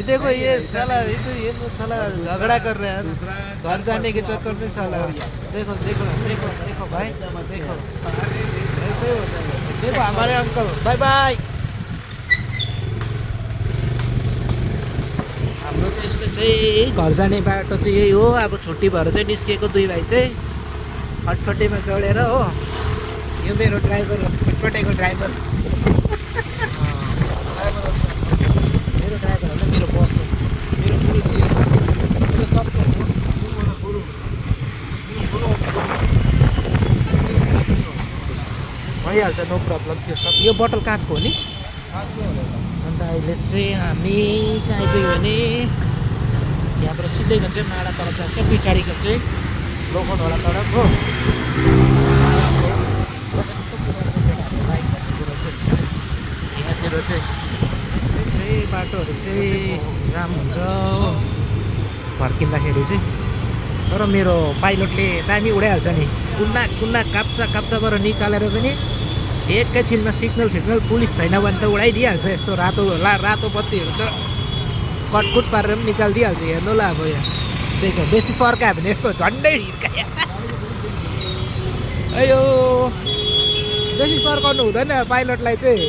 ये देखो ये साला ये तो साला झगड़ा कर रहे हैं घर जाने के चक्कर में साला। देखो देखो देखो देखो भाई देखो ऐसे ही होता है। देखो हमारे अंकल बाय बाय। हाम्रो चाहिँ यस्तो चाहिँ घर जाने बाटो चाहिँ यही हो। अब छुट्टी भएर चाहिँ निस्किएको दुई भाइ चाहिँ फटफटेमा चढेर हो। यो मेरो ड्राइभर हो, फटफटेको ड्राइभर। मेरो ड्राइभर होइन, मेरो बस हो, मेरो पुरुष हो, मेरो सबको हो। भइहाल्छ, नो प्रब्लम। त्यो सब यो बोतल काँचको हो नि। अन्त अहिले चाहिँ हामी कहाँ आइपुग्यो भने यहाँबाट सिधै गयो चाहिँ माडा तडप जान्छ, पछाडिको चाहिँ लोखनवाला तडप हो। यहाँतिर चाहिँ यसमै चाहिँ बाटोहरू चाहिँ जाम हुन्छ फर्किँदाखेरि चाहिँ। तर मेरो पाइलटले दामी उडाइहाल्छ नि, कुन्ना कुन्ना काप्चा काप्चाबाट निकालेर पनि एकैछिनमा सिग्नल फिग्नल पुलिस छैन भने त उडाइदिइहाल्छ। यस्तो रातो बत्तीहरू त कटकुट पारेर पनि निकालिदिइहाल्छ। हेर्नु ल अब यहाँ देखो, बेसी सर्कायो भने यस्तो झन्डै हिर्कायो। अयो बेसी सर्काउनु हुँदैन पाइलटलाई चाहिँ,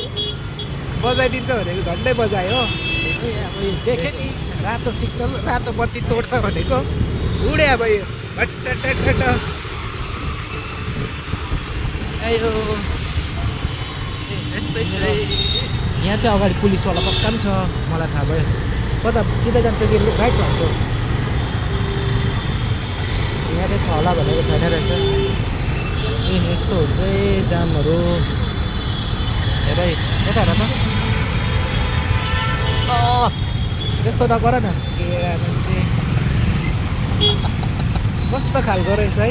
बजाइदिन्छ भनेको झन्डै बजायो। अब यो देखेँ नि रातो सिग्नल रातो बत्ती तोड्छ भनेको उडे अब यो हट्ट। अयो यस्तै चाहिँ यहाँ चाहिँ अगाडि पुलिसवाला पक्का पनि छ, मलाई थाहा भयो। कता सिधै जान्छ कि राइट भन्छ। यहाँ चाहिँ छ होला भनेको छैन रहेछ। ए यस्तो हुन्छ है जामहरू। हेर यता हेर त, त्यस्तो नगर न केरा मान्छे। कस्तो खालको रहेछ है।